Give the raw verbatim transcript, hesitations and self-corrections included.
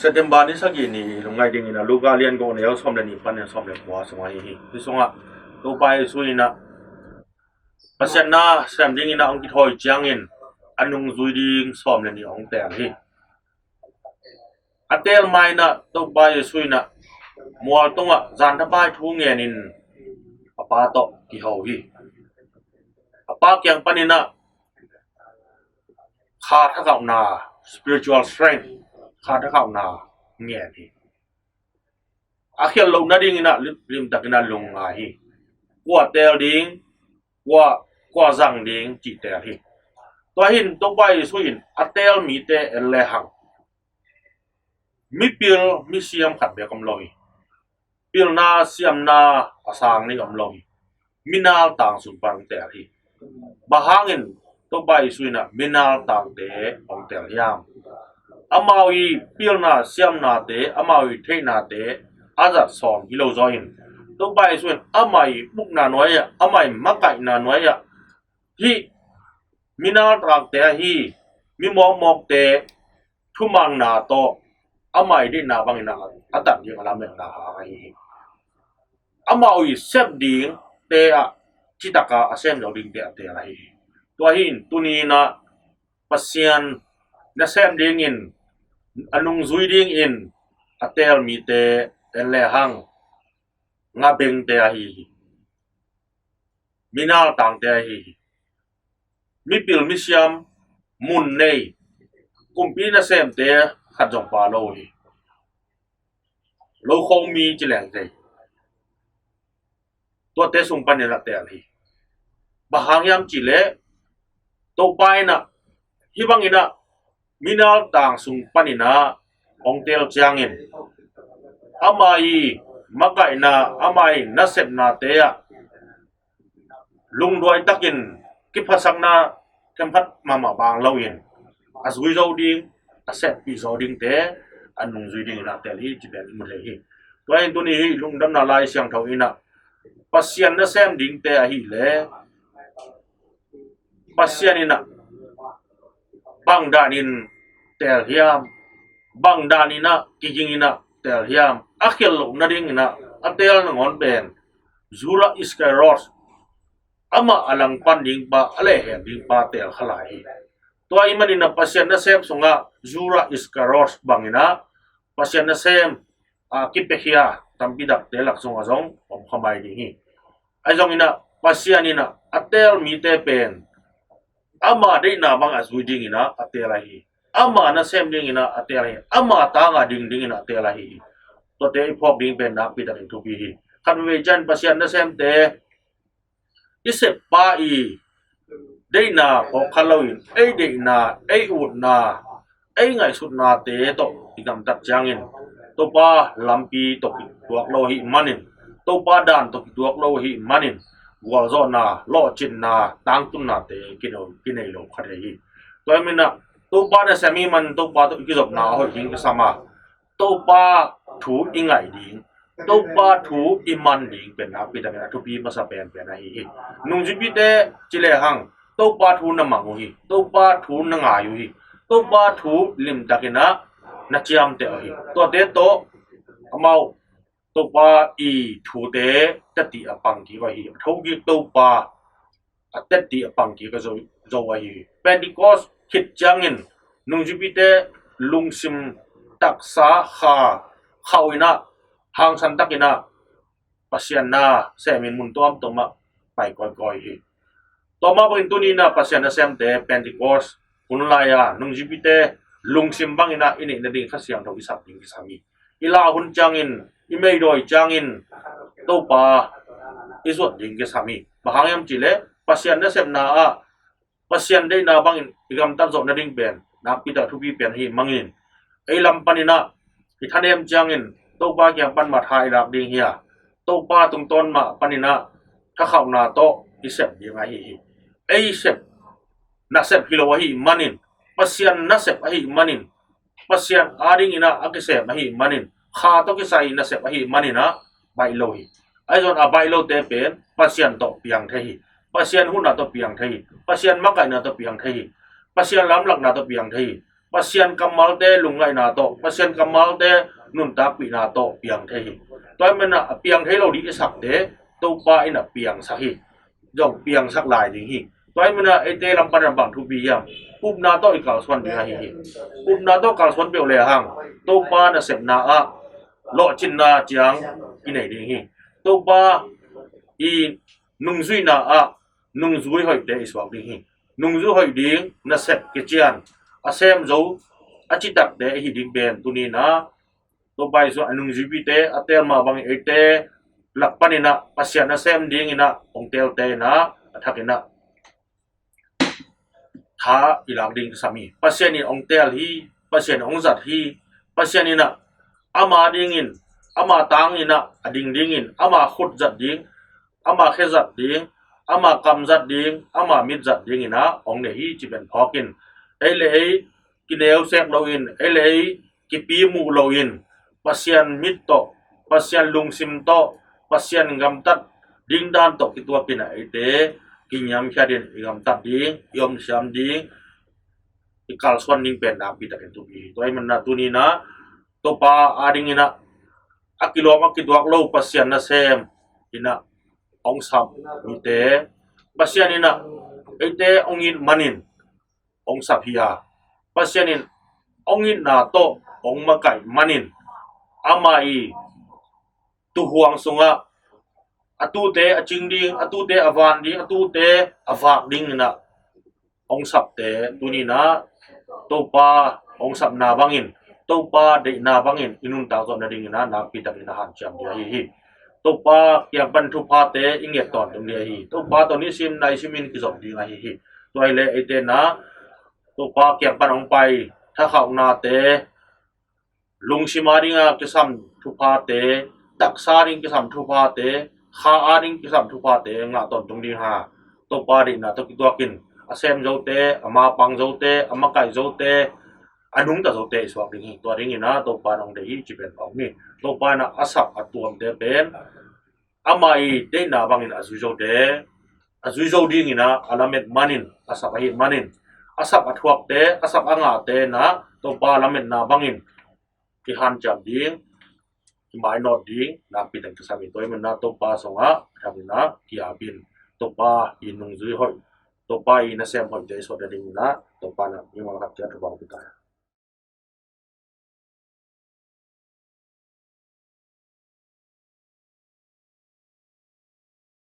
September ni sagih ni lungngaih dingin ah Luka lian guk neu sawm le nih panin sawm le kua sung ahi hi. Hih sungah Topa Jesu in ah Pasian na sem dingin ah hong kithawi ciangin a nungzui ding sawm le nih hong teel hi. A teel ma in ah Topa Jesu in ah mual tungah zanthapai thu ngenin a Pa tawh kiho hi. A Pa kiang panin ah kha thakhauhna, spiritual strength, kha thakhauhna ngen hi. A khial loh nadingin ah lim, limtakin ah lungngai hi. Kua teel ding, kua, kua zang ding cih teel hi. Tua hi in Topa Jesu in a teel mite en lehang mipil misiam khat bek om lo hi. Pilna siamna a sang nei om lo hi. Minal tang sung pan hong teel hi. Bang hangin Topa Jesu in ah minal tangte hong teel hiam? Amau i pilna siamnate, amau i theihnate a zat sawm hi lo zaw in, Topa Jesu in amah i ukna nuai ah, amah i makaihna nuai ah hih minal tangte ahi mi mawkmawkte thumanna tawh amah i deihna bangin ah a tat ding a lametna hang ahi hi. Amau i sep dingte ah citaka a sem zo dingte a teel ahi hi. Tua hi in tuni in ah Pasian na sem dingin a nungzui dingin a teel mite en lehang ngabengte ahi hi. Minal tangte ahi hi. Mipil misiam, mun nei, kumpi nasemte khat zong pha lo hi. Lokhomi ci leng thei. Tuate sung panin ah teel hi. Bang hang hiam cih leh Topa in ah hih bangin ah minal tang sung panin ah hong teel ciangin amah i makaihna, amah i nasepnate ah lungduai takin kiphasakna themkhat mahmah bang loin a zui zo ding, a seppih zo dingte a nungzui dingin ah teel hi ci pen i mu thei hi. Tua in tuni hih lungdamna Lai Siangtho in ah Pasian na sem dingte ahih leh Pasian in ah bang danin teel hiam, bang danin ah kigingin ah teel hiam, a khial loh nadingin ah a teel nangawn pen Judah Iskariot, amah a langpan ding pa, a lehhek ding pa teel kha lai hi. Tua ahih manin ah Pasian nasem sungah Judah Iskariot bangin ah Pasian nasem a kipiakhia tampi takte lak sungah zong om kha mai ding hi. Ahi zongin ah Pasian in ah a teel mite pen ama deihna bang a zui dingin ah a teel ahi hi. Ama nasem dingin ah a teel ahi hi. Ama tangah ding dingin ah a teel ahi hi. Tuate i phawk ding pen nakpi takin thupi hi. Khat veivei ciang Pasian nasemte i seppa i deihna phawk kha loin ei deihna, ei utna, ei ngaihsutnate tawh i gamtat ciangin Topa lampi tawh kituak lo ahih manin, Topa dan tawh kituak lo ahih manin gualzawhna, lawhcinna, tangtunnate kinei, kinei lo kha thei hi. Tua ahih manin ah Topa nasem ahih manin Topa tawh i kizopna a hoih ding kisam a, Topa thu i ngaih ding, Topa thu i man ding pen nakpi takin a thupi masa penpen ahi hi. Nungzuipite ci lehang Topa thu na mang uh hi. Topa thu na ngai uh hi. Topa thu limtakin ah na ciamteh uh hi. Tuate tawh amau Topa i thute teti a pang kik uh hi. A thokik Topa a teti a pang kik a zo, zo ahi hi. Pentecost khit ciangin nungzuipite lungsim, taksa, kha, khauh in ah hangsan takin ah Pasian na semin mun tuamtuam ah pai kawikawi hi. Tua mah bangin tuni in ah Pasian nasemte Pentecost hun lai-a nungzuipite lungsim bangin ah i neih nading Kha Siangtho i sap ding kisam hi. I lau hun ciangin, i meidawi ciangin Topa i zuat ding kisam hi. Bang hang hiam cih leh Pasian nasepna ah Pasian deihna bangin i gamtat zawh nading pen nakpi tak thupi pen ahih manin, ei lam panin ah i thanem ciangin Topa kiang pan mah tha i lak ding hi a, Topa tungtawn mah panin ah thakhauhna tawh i sep ding ahi hi. Ei sep, nasep hi lo ahih manin, Pasian nasep ahih manin, Pasian adingin ah a kisem ahih manin, kha tawh kisai nasep ahih manin ah baih lo hi. Ahi zongin a baih lote pen Pasian tawh piang thei hi. Pasian huhna tawh piang thei hi. Pasian makaihna tawh piang thei hi. Pasian lamlakna tawh piang thei hi. Pasian kammalte lungngaihna tawh, Pasian kammalte nuntakpihna tawh piang thei hi. Tua ahih manin a piang thei lo ding i sakte Topa in a piangsak hi. Zong piangsak lai ding hi. Tua ahih manin a eite lam pan a bang thupi hiam? Upna tawh i kalsuan ding ahi hi. Upna tawh kalsuan peuh le hang Topa nasepna ah lawhcinna ciang i nei ding hi. Topa i nungzuihna ah nungzui hoihte i suak ding hi. Nungzui hoih ding nasep kician a sem zo a citakte i hi ding pen tuni in a Topa Jesu a nungzuipite a teel mah bangin eite lak panin a Pasian a sem dingin a hong teelte in a a thakin a tha i lak ding kisam hi. Pasian in hong teel hi. Pasian in hong zat hi. Pasian in a ama dingin, ama tangin a a ding dingin, ama khut zat ding, ama khe zat ding, ama kam zat ding, ama mit zat dingin a hong nei hi ci pen phawk in. Ei le ei kineu sek loin, ei le ei kipi muh loin, Pasian mit tawh, Pasian lungsim tawh, Pasian gamtat ding dan tawh kituakin a eite kiniamkhiatin i gamtat ding, i omsiam ding, i kalsuan ding pen nakpi takin thupi hi. Tua ahih manin a tuni in a Topa a dingin a a kilawm a kituak lo Pasian nasem in a hong sap mite Pasian in a eite hong it manin hong sap hi a, Pasian in hong itna tawh hong makaih manin ama i tuuhuang sungah a tuute a cing ding, a tuute a van ding, a tuute a vak dingin a hong sapte tuni in a Topa hong sapna bangin, Topa deihna bangin i nuntak zawh nadingin a nakpi takin a hanciam ding ahi hi. Topa kiang pan thuphate i nget tawntung ding ahi hi. Topa tawh nisim naisim in kizom ding ahi hi. Tua ahih leh eite in a Topa kiang pan hong pai thakhauhnate, lungsim a ding a kisam thuphate, taksa a ding kisam thuphate, kha a ding kisam thuphate ngah tawntung ding hi. Topa deihna tawh kituakin a sem zote, a mapang zote, a makaih zote, a nungta zote i suak ding hi. Tua dingin a Topa in hong deih hi ci pen phawk ni. Topa in a a sap a tuamte pen ama i deihna bangin a zui zote a zui zo dingin a a lamet manin, a sap ahih manin a sap a thuakte, a sap a ngahte in a Topa lametna bangin i hanciam ding, i mainawt ding nakpi takin kisam hi. Tua ahih manin a Topa sungah a thakin a ki-apin, Topa i nungzui hoih, Topa i nasem hoihte i suah nadingin a Topa in a i mangkhat ciat thupha hong pia ta hen.